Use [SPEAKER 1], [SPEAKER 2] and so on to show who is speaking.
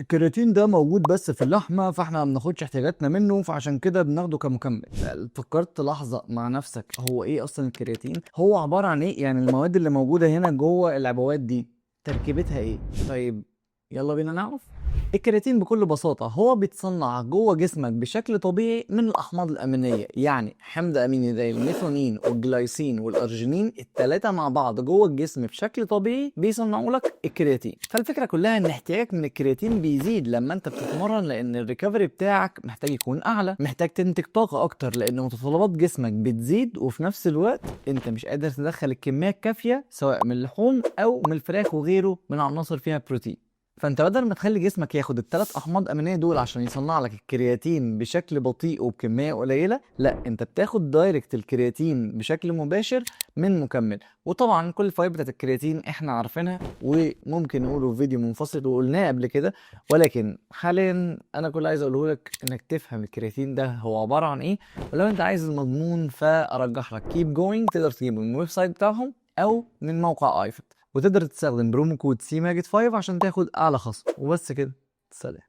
[SPEAKER 1] الكرياتين ده موجود بس في اللحمه، فاحنا ما بناخدش احتياجاتنا منه، فعشان كده بناخده كمكمل. فكرت لحظة مع نفسك هو ايه اصلا الكرياتين؟ هو عبارة عن ايه؟ يعني المواد اللي موجودة هنا جوه العبوات دي تركيبتها ايه؟ طيب يلا بينا نعرف. الكرياتين بكل بساطة هو بيتصنع جوه جسمك بشكل طبيعي من الأحماض الأمينية، يعني حمض أميني زي الميثونين والجلايسين والأرجينين، التلاتة مع بعض جوه الجسم بشكل طبيعي بيصنعوا لك الكرياتين. فالفكرة كلها إن احتياجك من الكرياتين بيزيد لما أنت بتتمرن، لأن ال recovery بتاعك محتاج يكون أعلى، محتاج تنتج طاقة أكتر لأن متطلبات جسمك بتزيد، وفي نفس الوقت أنت مش قادر تدخل الكمية الكافية سواء من اللحوم أو من الفراخ وغيره من عناصر فيها بروتين. فانت بدل ما تخلي جسمك ياخد الثلاث احماض امينيه دول عشان يصنع لك الكرياتين بشكل بطيء وبكميه قليله، لا، انت بتاخد direct الكرياتين بشكل مباشر من مكمل. وطبعا كل الفوائد بتاعت الكرياتين احنا عارفينها وممكن نقوله في فيديو منفصل وقلناه قبل كده، ولكن حاليا انا كل اللي عايز اقوله لك انك تفهم الكرياتين ده هو عبارة عن ايه. ولو انت عايز المضمون فارجح لك Keep Going، تقدر تجيبه من ال website بتاعهم او من موقع iFit، وتقدر تستخدم promo code سي ماجد 5 عشان تاخد اعلى خصم. وبس كده، سلام.